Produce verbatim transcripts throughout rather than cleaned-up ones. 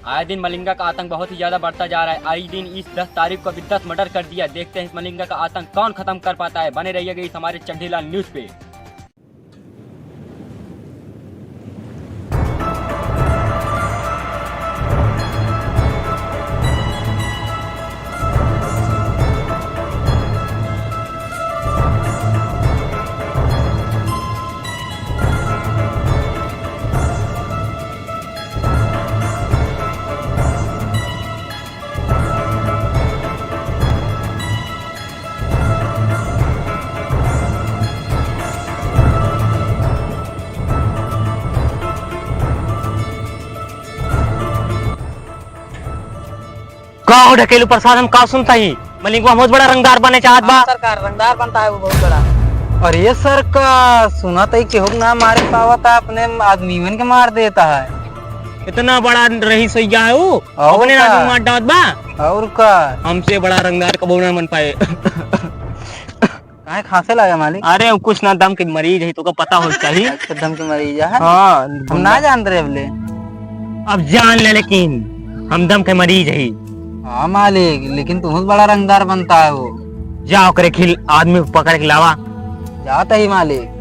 आए दिन मलिंगा का आतंक बहुत ही ज्यादा बढ़ता जा रहा है। आए दिन इस दस तारीख को भी दस मर्डर कर दिया। देखते हैं इस मलिंगा का आतंक कौन खत्म कर पाता है। बने रहिएगा इस हमारे चड्ढीलाल न्यूज पे। का हो ढकेलू प्रसाद, हम का सुनता ही? मलिंगवा बहुत बड़ा रंगदार बने चाहत बा। हाँ सरकार, रंगदार बनता है वो बहुत बड़ा। अरे सर, का सुना तई केहू के ना मारे पावत है, अपने आदमीवन के मार देता है। इतना बड़ा रईस हो गया है वो, और अपने का? आदमी मार डालत बा। और का? हमसे बड़ा रंगदार कबो ना बन पाए। काहे खांसे लगा मालिक? अरे कुछ ना, दम के मरीज है, तोका पता हो चाहिए। अच्छा, दम के मरीज है? हाँ, हम ना जानत रहे अबले। अब जान ले, लेकिन हम दम के मरीज है। हाँ मालिक, लेकिन तुहूँ से बड़ा रंगदार बनता है वो। जा ओकरे खिल आदमी पकड़ के लावा। जात ही मालिक।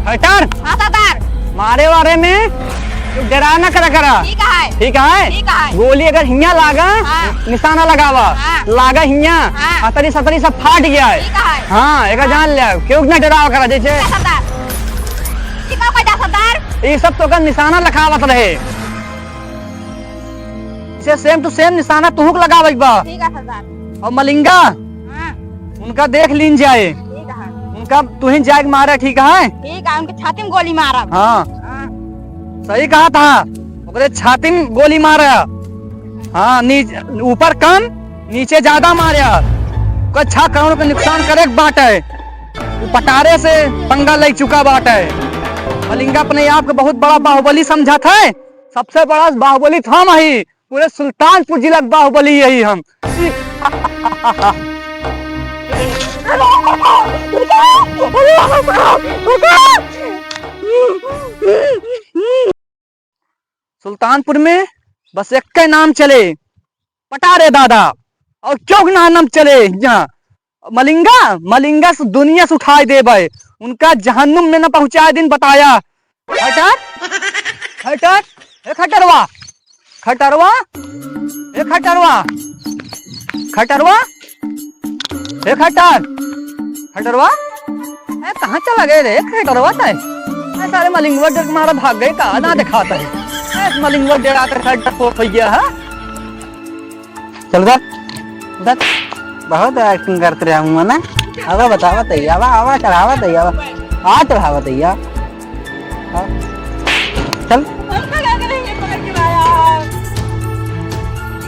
हटर। हाँ सरदार। मारे वारे में तू डरा ना करा करा। ठीक है। ठीक है? ठीक है। गोली अगर हियाँ लागा, हाँ। निशाना लगावा। हाँ। लागा हियाँ, हाँ। हतरी सतरी सब फाट गया है। ठीक है। हाँ, एका हाँ। जान लिया, क्यों ना डरावा करा जैसे। ठीक है सरदार। ठीक है, सरदार। ये सब तो का निशाना लखावत रहे। से same to same निशाना तुहूँ के लगावे के बा। ठीक है सरदार। और मलिंगा, हाँ। उनका देख लीन जाए। ठीक है। उनका तुहिन जाए के मारे, ठीक है? ठीक है, उनके छाती में गोली मारब। हाँ। हाँ। सही कहा था, ओकरे छाती में गोली मारा। हाँ, नीचे, ऊपर कम, नीचे ज्यादा मारा। ओकर छह करोड़ के नुकसान करे के बाटे। वो पटारे से पंगा ले चुका बाटे। मलिंगा अपने आप को बहुत बड़ा बाहुबली समझत है। सबसे बड़ा बाहुबली तो हम ही, पूरे सुल्तानपुर जिला के बाहुबली यही हम। सुल्तानपुर में बस एक नाम चले, पटारे दादा, और क्यों ना नाम चले यहाँ। मलिंगा, मलिंगा से दुनिया से उठाए देबे, उनका जहन्नुम में न पहुँचाए दिन बताया। खटर, खटर, ए खटरवा, खटरवा, ए खटरवा, खटरवा, ए खटर, खटरवा, ए कहाँ चला गए रे खटरवा तय? ए सारे मलिंगवा डर मारा भाग गए का, ना दिखाता है। ए मलिंगवा डरा कर खटर को हो गया है। चल उधर, उधर। बहुत acting करत रहे हम ना। आवा बतावा तैया, आवा, आवा चढ़ावा तैया, आवा। आ चढ़ावा तैया। हाँ। चल।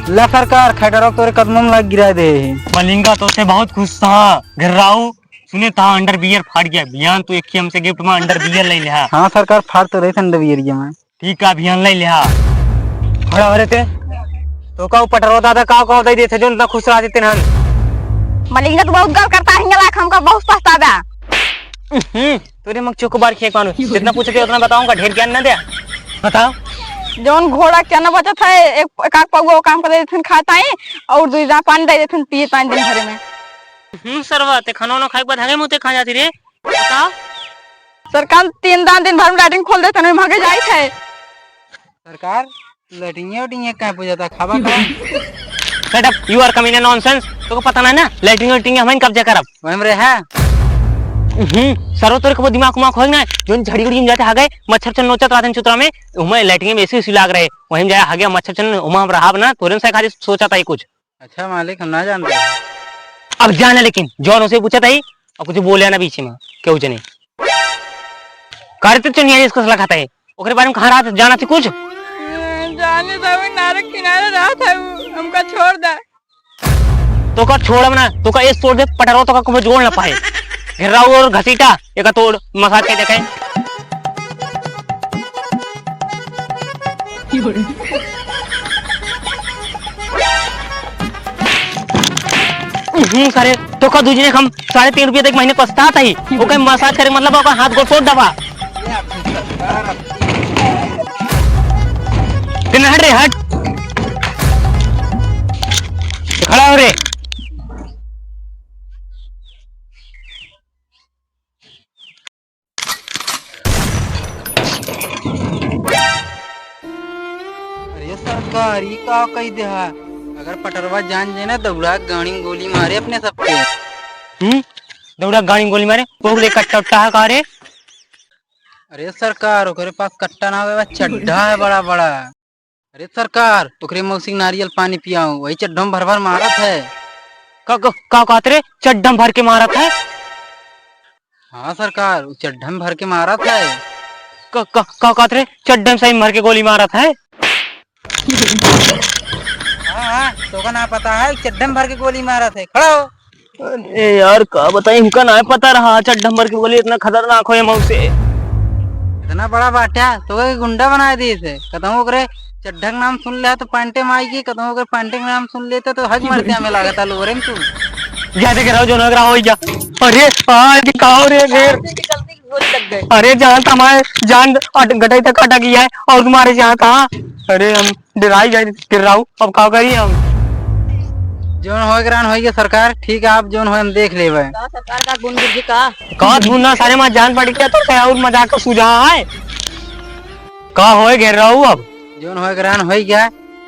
ला सरकार, खटरो तोरे कदमों में लाग गिराए दे। मलिंगा तो से बहुत खुश था, घर्राऊ। सुने था underwear फाट गया, बिहान तो एक ही हमसे gift में underwear ले लिहा। हाँ सरकार, फाट तो रहे थे underwear ये में। ठीक है, अभियान ले लिहा। खड़ा हो रे ते। तो का ऊ पटरो दादा का कह दे देते जो इतना खुश रह देते हन। मलिंगा तो बहुत गल करता है, हिंगा लाख हमका बहुत पछतावा। हम्म, तोरे मग चोकोबार खेक मानो। जितना पूछते उतना बताऊंगा, ढेर ज्ञान ना दे। बताओ। जौन घोड़ा के न बचत है, एक, एक आध पौवा काम कर देते खाता है और दूसरा पानी दे देते पिए तान दिन भर में। हम्म, सरवा, ते खाना वाना खाए के बाद हगे मुँह ते कहाँ जाती रे? बताओ। सरकार तीन दान दिन भर में लैट्रिन खोल देते हैं, भागे जाइत है। सरकार, लैट्रिन उट्रिन काहे पूछता, खाबा का? Shut up, you are कमीना nonsense। तोको पता ना ना, लैट्रिन उट्रिन हमन कब्जा करब। वही में रहा। हम्म, सरवा तोरे को दिमाग उमाग होई ना, जोन झड़ी उड़ी में जाते हगे, मच्छर चन नोचत रहते हैं चुतरा में, उहमें लैट्रिन में एसी उसी लाग रहे, वही में जाए हगे मच्छर चन, उहमें हम रहब ना, तोरे से खाली सोचा था ही कुछ। अच्छा मालिक, हम ना जानते। अब जाना लेकिन, जौन उसे पूछा था ही, और कुछ बोले ना बीच में, केहू जने। करे तो चुनिया इसको सलाह खाता है, ओकरे बारे में कहाँ रहा था, जाना थी कुछ? जाने था, वो नारे किनारे रहा था, वो हमका छोड़ दा। तोका छोड़ब ना, तोका एक छोड़ दे, पटरवा तोका कबो जोड़ ना पाए। घेर्राऊ और घसीटा, एका तोड़, मसाज के देखे। हम्म, सारे, तोका दूजने हम साढ़े तीन रुपया तक महीने पछतात ही। ओके मसाज करे, मतलब, ओका हाथ गोड़ तोड़ दबा। तेने हट रे, हट। खड़ा हो रे। अरे सरकार, ई का कही देहा? अगर पटरवा जान जाए ना, दौड़ा गाड़ी में गोली मारे अपने सबके। हम्म? दौड़ा गाड़ी में गोली मारे? वो ले कट्टा उट्टा है का रे? अरे सरकार, ओकरे पास कट्टा ना होवे, चड्ढा है बड़ा बड़ा। अरे सरकार, ओकरे मौसी के नारियल पानी पियाओ, वही चड्ढम भर भर मारत है। का, का, का कहत रे? चड्ढम भर के मारत है? हाँ सरकार, वो चड्ढम भर के मारत है। का, का, का कहत रे? चड्ढम सही भर के गोली मारत है? हाँ, हाँ, तोका ना पता है, चड्ढम भर के गोली मारत है। खड़ा हो। अरे यार, का बताई, हमका ना पता रहा, चड्ढम भर के गोली इतना खतरनाक होए मौसे। इतना बड़ा बाट्या, तोके गुंडा बनाए दिए थे। कतहूँ ओकरे चड्ढा के नाम सुन ले तो पैंटे में आएगी, कतहूँ ओकरे पैंटे के नाम सुन लेते तो हग मरते हमें लागत है लोरे में तू। जा देख रहा हो, जो नगरा हो जा। अरे, आज का हो रे घेर। अरे, जान तो हमारे जान अट-, गटाई तक अटक गया है और तुम्हारे जान था। अरे, हम डराई जाए, घेर्राऊ, अब का करी हम? जौन होए के रहन होई गया सरकार, ठीक है, आप जौन होए हम देख लेबे। का सरकार का गुंड जी का? का ढूंढना सारे, माँ जान पड़ गया तो क्या और मजाक का सुझाव है? का होए घेर्राऊ अब? जौन होए के रहन होई गया,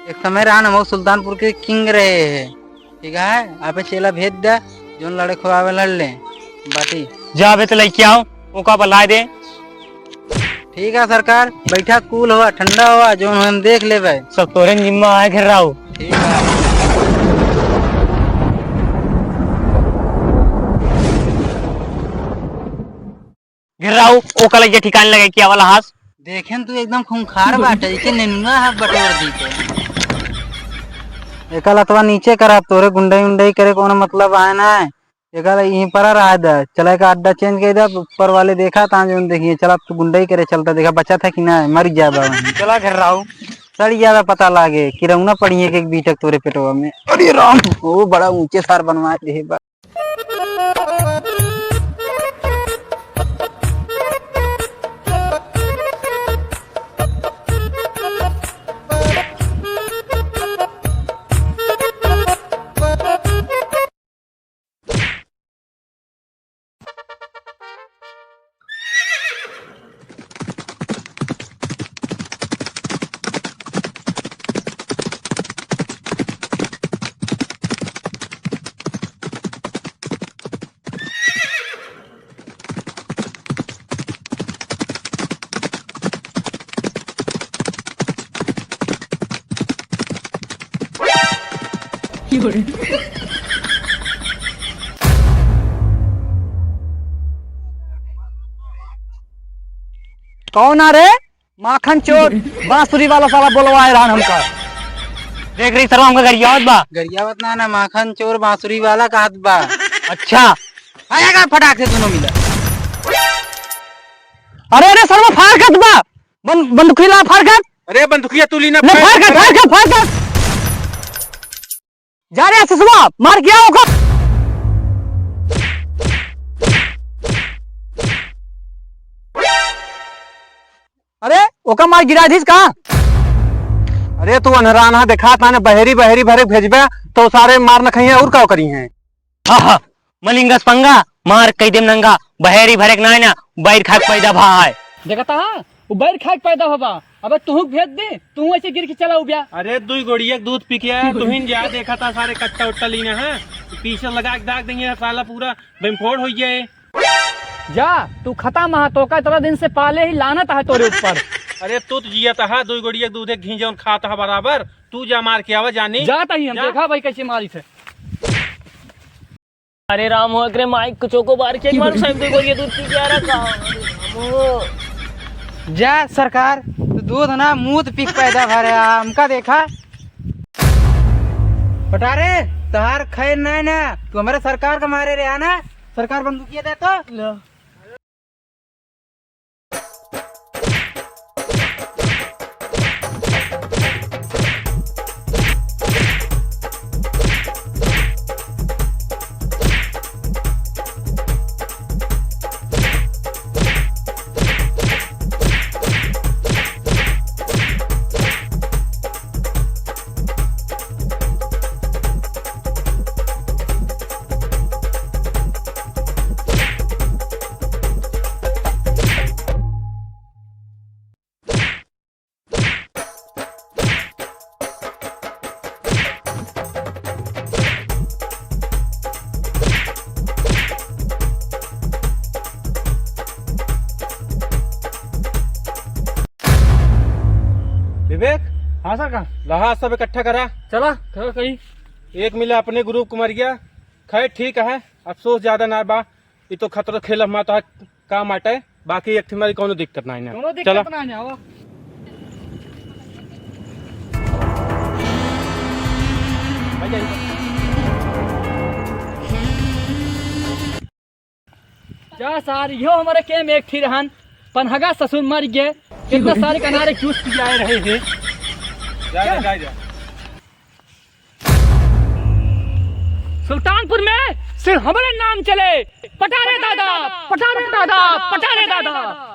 एक समय रहन हम सुल्तानपुर के किंग रहे हैं, ठीक है, आपे चेला भेज दे, जौन लड़े खोआवे लड़ ले, बाटी। जा बे तो लइके आओ, ओका बलाए दे। ठीक है सरकार, बैठा, कूल हुआ, ठंडा हुआ, जौन हम देख लेबे। सब तोरे जिम्मा है घेर्राऊ। ठीक है। घेर्राऊ, ओका लगे ठिकाने लगे किया वाला हाथ। देखेन तू एकदम खूंखार बाटे, इके नेनुआ हाथ बटोर दी के। एका लतवा नीचे करा, तोरे गुंडई उंडई करे कोनो मतलब आए ना। एका यहीं पर रहा दे, चला का अड्डा change कर दे, ऊपर वाले देखा ता जौन देखिए, चला तू गुंडई करे चलता, देखा बचा था कि ना, मर गया बा वहीं। चला घेर्राऊ। सड़ गया बा, पता लागे, किरौना पड़ी है कि एक बीचक तोरे पेटवा में। अरे राम, वो बड़ा ऊंचे सार बनवा दे बा। कौन आ रे? माखन चोर, बांसुरी वाला साला बोलवाए रहन हमका। देख रही सरवा हमका गरियावत बा। गरियावत ना, ना, माखन चोर बांसुरी वाला कहत बा। अच्छा। आया का फटाक से दोनों मिला। अरे, अरे, सरवा फार करत बा। बन-, बंदूकिया ला फार कर। अरे, बंदूकिया तू ली ना, ले, फार कर, फार कर, फार कर। जा रे ससुआ, मार के आओ ओका। अरे, ओका मार गिरा दीस का? अरे, तू अनहरान हा, देखा ताने बहेरी, बहेरी भरे भेजबे, तो सारे मार न खइहें और का करी हैं? हा, हा, मलिंगस पंगा, मार कई देम नंगा, बहेरी भरे के नाय ना, बैर खाए के पैदा भा है। देखता हा, वो बैर खाए के पैदा होबा। अबे तुहू के भेज दे, तुहू ऐसे गिर के चला उब्या। अरे दुई गोड़िया के दूध पी के आया, तुहिन जा देखा था सारे कट्टा उट्टा लीना है, पीछे लगा के दाग देंगे साला पूरा बेमफोड़ हो जाए। जा, तू खत्म है, तोका इतना दिन से पाले ही लानत है तोरे ऊपर। अरे तू तो जिया था, दुई गोड़िया के दूध एक घी जौन खाता है बराबर, तू जा मार के आवा जानी। जाता ही हम जा। देखा भाई कैसे मारी थे। अरे राम हो, एकरे माई को चोको बार के मार, साहब दो गोलियां दूध पी के आ रहा था। अरे राम हो। जा सरकार, तू दूध ना मूत पी के पैदा भरे, हमका देखा। पटारे, तहार खैर नाहीं ना, तू हमरे सरकार का मारे रहा ना, सरकार बंदूकिया दे तो। लो। विवेक। हाँ सर, कहाँ? लहा सब इकट्ठा करा। चला, कहाँ कहीं? एक मिला अपने ग्रुप को मर गया। खैर ठीक है, अफसोस ज्यादा ना बा। ई तो खतरो खेल हमार तो काम आटे, बाकी एक ठे हमारी कौनो दिक्कत ना है ना। कौनो दिक्कत चला। ना है, आवा। भाई जाइए। जा सार, यो हमारे के में एक ठी रहन, पनहगा ससुर मर गए, कितना सारे कनारे चूस पियाए रहे हैं। जा, जा, जा, जा। सुल्तानपुर में सिर्फ हमारे नाम चले। पटारे दादा, पटारे दादा, पटारे दादा।